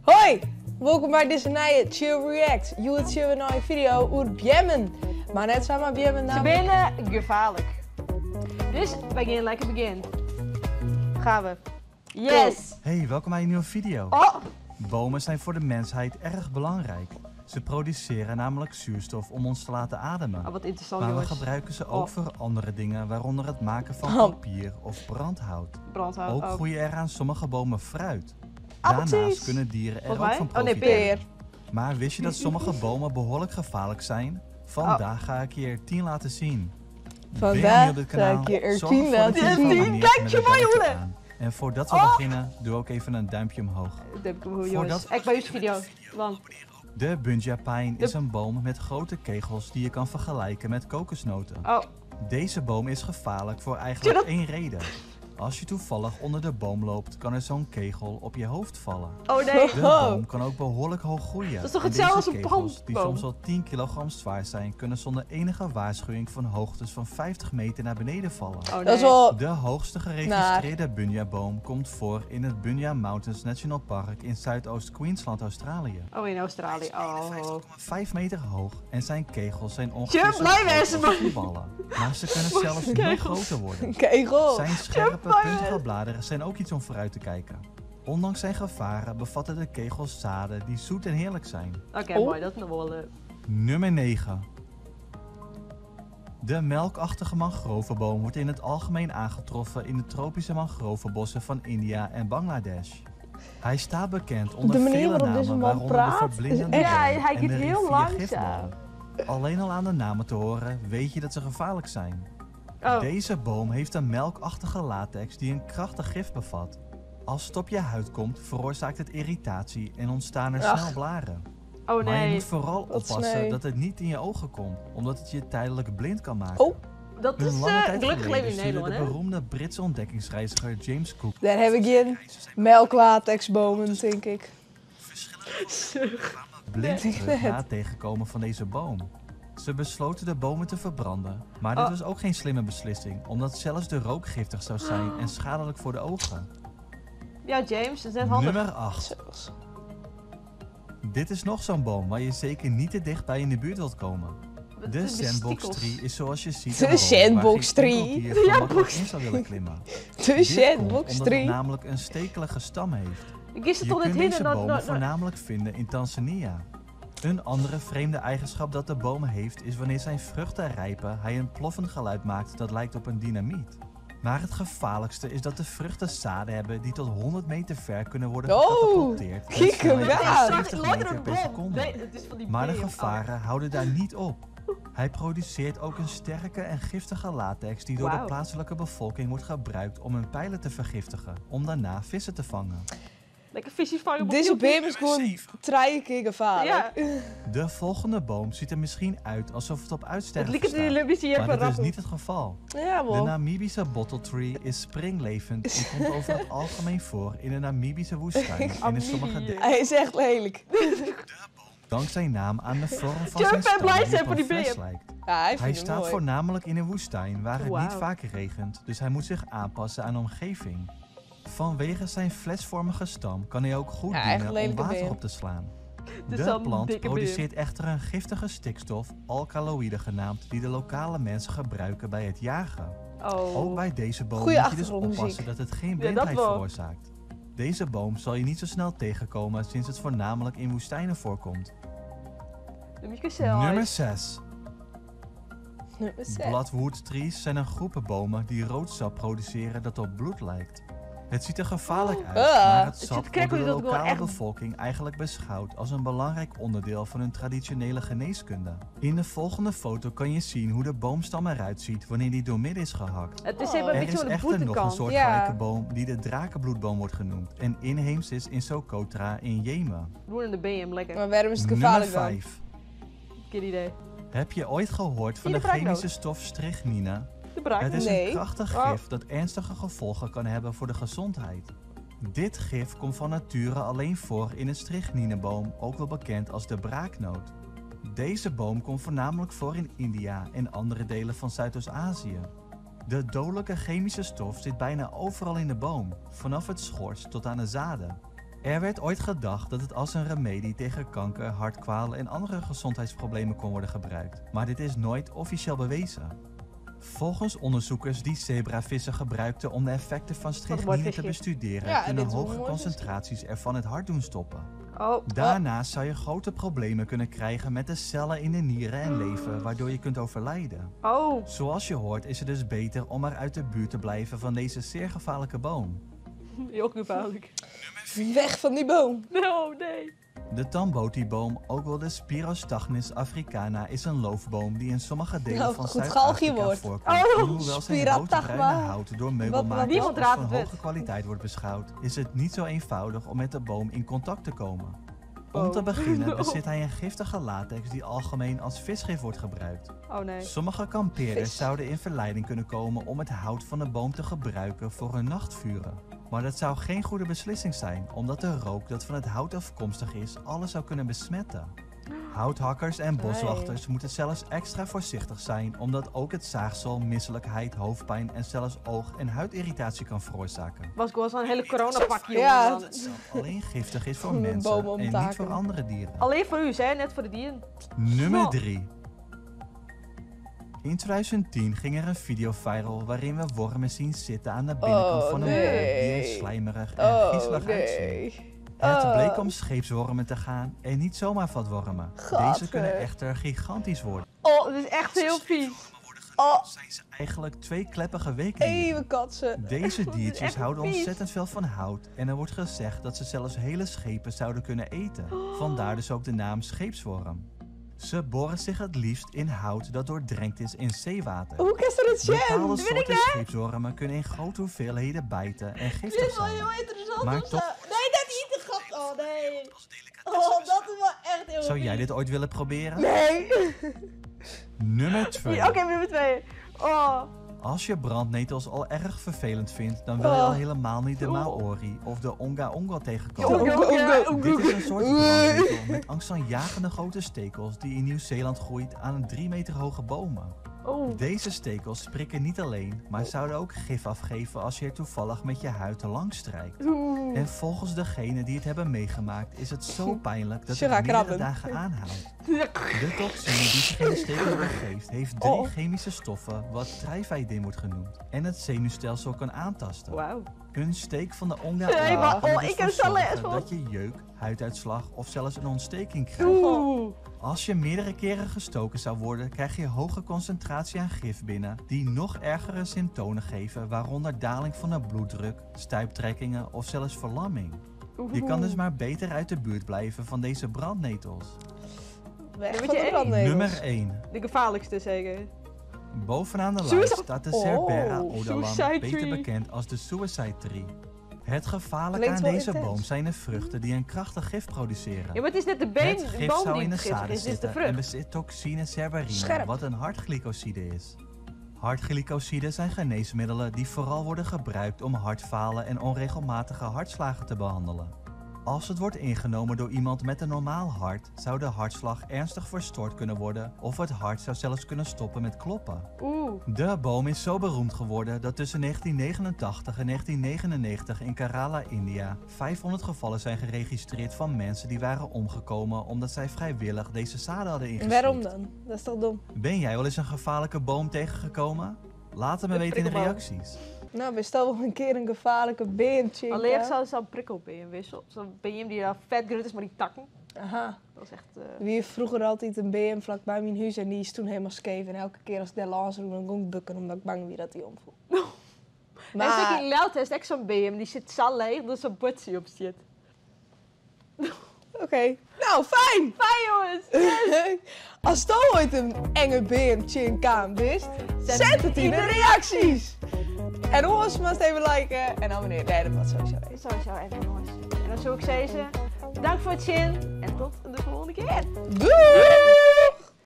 Hoi! Wolkom by dizze nije Chill React. Hjoed sjogge we nei in video oer beammen. Mar net samar beammen, Se nammentlik. binne gefaarlik. Dus wy gean lekker begjinnen. Gaan we. Yes! Hey, welkom bij een nieuwe video. Oh! Bomen zijn voor de mensheid erg belangrijk. Ze produceren namelijk zuurstof om ons te laten ademen. Oh, wat interessant, Maar we jongens. gebruiken ze ook Oh. voor andere dingen, waaronder het maken van Oh. papier of brandhout. Brandhout. Ook oh. groeien er aan sommige bomen fruit. Appeltjes! Daarnaast kunnen dieren er Volgens ook mij? van Oh nee, profiteren. peer. Peer. Maar wist je dat sommige bomen behoorlijk gevaarlijk zijn? Vandaag ga ik je er 10 laten zien. Ben je Vandaag nieuw op dit ga kanaal? ik je er Zorg 10 ervoor dat je laten je zien. abonneert Kijk, met je het mooie belletje hoeden. aan. En voordat we Oh. beginnen, doe ook even een duimpje omhoog. Duimpje omhoog, Voordat jongens. we Ik bij deze video. Want De Bunja Pine De- is een boom met grote kegels die je kan vergelijken met kokosnoten. oh, Deze boom is gevaarlijk voor eigenlijk dat- één reden. Als je toevallig onder de boom loopt, kan er zo'n kegel op je hoofd vallen. oh nee. De boom kan ook behoorlijk hoog groeien. Dat is toch En hetzelfde deze als een kegels, die palmboom? soms al 10 kilogram zwaar zijn, kunnen zonder enige waarschuwing van hoogtes van 50 meter naar beneden vallen. Oh nee. Dat is wel. De hoogste geregistreerde Bunya-boom komt voor in het Bunya Mountains National Park in Zuidoost-Queensland, Australië. Oh, in Australië. Oh. 5 meter hoog en zijn kegels zijn ongeveer Jump, zo blij groot wezen, als man. voetballen. Maar ze kunnen zelfs nog Kegels. groter worden. Kegel. Zijn scherpe, blij puntige bladeren zijn ook iets om vooruit te kijken. Ondanks zijn gevaren bevatten de kegels zaden die zoet en heerlijk zijn. Oké, Oh. mooi. Dat is nog wel leuk. Nummer 9. De melkachtige mangrovenboom wordt in het algemeen aangetroffen in de tropische mangrovenbossen van India en Bangladesh. Hij staat bekend onder De manier vele waarop namen, deze man waaronder praat, de is verblindende echt- Ja, boom hij en gaat de heel riviergifboom. langzaam. Alleen al aan de namen te horen weet je dat ze gevaarlijk zijn. Oh. Deze boom heeft een melkachtige latex die een krachtig gif bevat. Als het op je huid komt, veroorzaakt het irritatie en ontstaan er Ach. snel blaren. Oh Maar je nee. moet vooral Wat oppassen sneu. dat het niet in je ogen komt, omdat het je tijdelijk blind kan maken. Oh. Dat Een is lange eh, tijd gelukkig geleden leven in stuurde Nederland, de hè? beroemde Britse ontdekkingsreiziger James Cook Daar heb ik in. Melklatexbomen, denk ik. blind Nee. terug na het tegenkomen van deze boom. Ze besloten de bomen te verbranden, maar dit Oh. was ook geen slimme beslissing, omdat zelfs de rook giftig zou zijn en schadelijk voor de ogen. Ja, James, dat is net handig. Nummer 8. Zelfs. Dit is nog zo'n boom waar je zeker niet te dichtbij in de buurt wilt komen. Wat De is die sandbox stikels? tree is zoals je ziet De een boom waar geen sandbox tree. enkel dier Ja, gemakkelijk in zou willen klimmen. De Dit komt sandbox omdat het tree. namelijk een stekelige stam heeft. Ik wist het Je toch net kunt hin deze en dan... bomen dan- dan- voornamelijk vinden in Tanzania. Een andere vreemde eigenschap dat de boom heeft is wanneer zijn vruchten rijpen, hij een ploffend geluid maakt dat lijkt op een dynamiet. Maar het gevaarlijkste is dat de vruchten zaden hebben die tot 100 meter ver kunnen worden Oh, gecatapulteerd. met kijk hem snelheden van gaan. 70 Lijkt meter een per bom. seconde. Nee, het is van die Maar de beer. Oh. gevaren houden daar niet op. Hij produceert ook een sterke en giftige latex die door de Wauw. plaatselijke bevolking wordt gebruikt om hun pijlen te vergiftigen, om daarna vissen te vangen. Lekker visjes vangen op Deze YouTube. beam is gewoon drie keer gevaarlijk. Ja, De volgende boom ziet er misschien uit alsof het op het uitsterven liep het in de staat, Libische hier maar van dat is Rappen. niet het geval. Ja, De man. Namibische bottle tree is springlevend en komt over het algemeen voor in de Namibische woestijn en in sommige Namibië. delen. Hij is echt lelijk. Dank zijn naam aan de vorm van Jump zijn en stam blij die zijn op voor een die fles beer. lijkt. Ja, hij Hij vindt hem staat mooi. voornamelijk in een woestijn waar het niet Wauw. vaak regent, dus hij moet zich aanpassen aan de omgeving. Vanwege zijn flesvormige stam kan hij ook goed Ja, echt dienen om lelijke water beer. op te slaan. Het is De zo'n plant dikke beer. produceert echter een giftige stikstof, alkaloïde genaamd, die de lokale mensen gebruiken bij het jagen. Oh. Ook bij deze boom Goeie moet je dus achtergrondmuziek. oppassen dat het geen dat blindheid wel. veroorzaakt. Deze boom zal je niet zo snel tegenkomen sinds het voornamelijk in woestijnen voorkomt. De Mikkel Nummer 6. Nummer 6. Bloodwood trees zijn een groep bomen die rood sap produceren dat op bloed lijkt. Het ziet er gevaarlijk uit, Ah. maar het Het sap zit wordt door crackly de dat ik wel lokale echt- bevolking eigenlijk beschouwd als een belangrijk onderdeel van hun traditionele geneeskunde. In de volgende foto kan je zien hoe de boomstam eruit ziet wanneer die doormidden is gehakt. Het is Oh. even een Er beetje is aan de echter nog een boetenkant. soortgelijke Ja. boom die de drakenbloedboom wordt genoemd en inheems is in Socotra in Jemen. Bloed in de BM, lekker. Maar waarom is het Nummer gevaarlijk dan? 5. Geen idee. Heb je ooit gehoord van Zie de de braaknoot? chemische stof strychnine? De braak. Het is Nee. een krachtig Oh. gif dat ernstige gevolgen kan hebben voor de gezondheid. Dit gif komt van nature alleen voor in een strychnineboom, ook wel bekend als de braaknoot. Deze boom komt voornamelijk voor in India en andere delen van Zuidoost-Azië. De dodelijke chemische stof zit bijna overal in de boom, vanaf het schors tot aan de zaden. Er werd ooit gedacht dat het als een remedie tegen kanker, hartkwalen en andere gezondheidsproblemen kon worden gebruikt, maar dit is nooit officieel bewezen. Volgens onderzoekers die zebravissen gebruikten om de effecten van strychnine te bestuderen, Ja, kunnen dit is een hoge mooi concentraties ervan het hart doen stoppen. Oh, Daarnaast zou je grote problemen kunnen krijgen met de cellen in de nieren en lever, waardoor je kunt overlijden. oh. Zoals je hoort is het dus beter om maar uit de buurt te blijven van deze zeer gevaarlijke boom. Heel gevaarlijk. Weg van die boom. No, nee. De tamboti-boom, ook wel de Spirostachnis africana, is een loofboom die in sommige delen Nou, van goed Zuid-Afrika galgje-woord. voorkomt. Oh, En hoewel zijn Spiratachma. roodbruine hout door meubelmakers Niemand als raadt van het hoge kwaliteit wordt beschouwd, is het niet zo eenvoudig om met de boom in contact te komen. Om te Oh. beginnen bezit hij een giftige latex die algemeen als visgif wordt gebruikt. Oh nee. Sommige kampeerders Vis. zouden in verleiding kunnen komen om het hout van de boom te gebruiken voor hun nachtvuren. Maar dat zou geen goede beslissing zijn, omdat de rook dat van het hout afkomstig is alles zou kunnen besmetten. Houthakkers en boswachters moeten zelfs extra voorzichtig zijn, omdat ook het zaagsel misselijkheid, hoofdpijn en zelfs oog- en huidirritatie kan veroorzaken. Was ik wel zo'n hele coronapakje, jongen. Ja. man. Het sap alleen giftig is voor Om de mensen bomen om en te niet hakken. voor andere dieren. Alleen voor u, hè? Net voor de dieren. Nummer Zo. 3. In 2010 ging er een video viral waarin we wormen zien zitten aan de binnenkant Oh, van een boom die er nee. slijmerig en Oh, griezelig uitzien. nee. Het Oh. bleek om scheepswormen te gaan en niet zomaar vatwormen. Deze Gadver. kunnen echter gigantisch worden. Oh, het is echt heel vies. Oh, Zijn ze eigenlijk tweekleppige weekdieren. even katsen. Deze is diertjes echt houden vies. ontzettend veel van hout en er wordt gezegd dat ze zelfs hele schepen zouden kunnen eten. Vandaar dus ook de naam scheepsworm. Ze boren zich het liefst in hout dat doordrenkt is in zeewater. Hoe kan ze dat zien? Bepaalde soorten scheepswormen kunnen in grote hoeveelheden bijten en Dit giftig is wel zijn. heel interessant. Maar of zo. toch- Nee, dat niet de gat. Oh, nee. Oh, dat is wel echt heel Zou jij vies. dit ooit willen proberen? Nee. Nummer 2. Oké, nummer 2. Oh. Als je brandnetels al erg vervelend vindt, dan wil je Oh. al helemaal niet de Maori of de Onga Onga tegenkomen. Onga Onga. Dit is een soort brandnetel met angstaanjagende grote stekels die in Nieuw-Zeeland groeit aan een 3 meter hoge bomen. Oh. Deze stekels prikken niet alleen, maar zouden ook gif afgeven als je er toevallig met je huid langs strijkt. Oeh. En volgens degenen die het hebben meegemaakt is het zo pijnlijk dat het Shira meerdere krabben. dagen aanhoudt. De toxine die zich in de stekels begeeft heeft drie Oh. chemische stoffen wat trijfeidin wordt genoemd en het zenuwstelsel kan aantasten. Wauw. Een steek van de onga Nee, onga maar- kan er oh, dus ik heb voor zo'n les zorgen van. dat je jeuk, huiduitslag of zelfs een ontsteking krijgt. Oeh. Als je meerdere keren gestoken zou worden, krijg je hoge concentratie aan gif binnen, die nog ergere symptomen geven, waaronder daling van de bloeddruk, stuiptrekkingen of zelfs verlamming. Je kan dus maar beter uit de buurt blijven van deze brandnetels. Weg Nummertje van de één. brandnetels. Nummer 1. De gevaarlijkste zeker. Bovenaan de Suicide- lijst staat de Cerbera Oh, odalan, Suicide beter tree. bekend als de Suicide Tree. Het gevaarlijke Klinkt aan wel deze intens. boom zijn de vruchten die een krachtig gif produceren. Ja, maar het is net de been, Het de gif boom zou die in de giftig zaden is, dit is de zitten en vrucht. bezit toxine cerberine, Scherp. wat een hartglycoside is. Hartglycosiden zijn geneesmiddelen die vooral worden gebruikt om hartfalen en onregelmatige hartslagen te behandelen. Als het wordt ingenomen door iemand met een normaal hart, zou de hartslag ernstig verstoord kunnen worden of het hart zou zelfs kunnen stoppen met kloppen. Oeh. De boom is zo beroemd geworden dat tussen 1989 en 1999 in Kerala, India, 500 gevallen zijn geregistreerd van mensen die waren omgekomen omdat zij vrijwillig deze zaden hadden En ingeslikt. waarom dan? Dat is toch dom? Ben jij wel eens een gevaarlijke boom tegengekomen? Laat het me De weten in de prikkelboom. reacties. Nou, bestel wel een keer een gevaarlijke beentje. Alleen zou zo'n prikkelbeem wisselen. Zo'n beem die daar vet groot is, maar die takken. Aha. Dat is echt... Wie heeft vroeger altijd een BM vlak bij mijn huis en die is toen helemaal scheef. En elke keer als ik daar langs roep, dan kon ik bukken omdat ik bang was dat hij omviel. Maar... Maar, in Luiten is echt zo'n BM, die zit zo leeg dat zo'n bordje op zit. oké. Nou, fijn! Fijn jongens! Als het ooit een enge BM in kaam is, zet het in de reacties! En ons must even liken en abonneren. Nee, dat was sowieso even. Sowieso even jongens. En dan zou ik zeggen, bedankt voor het zien en tot de volgende keer. Doei!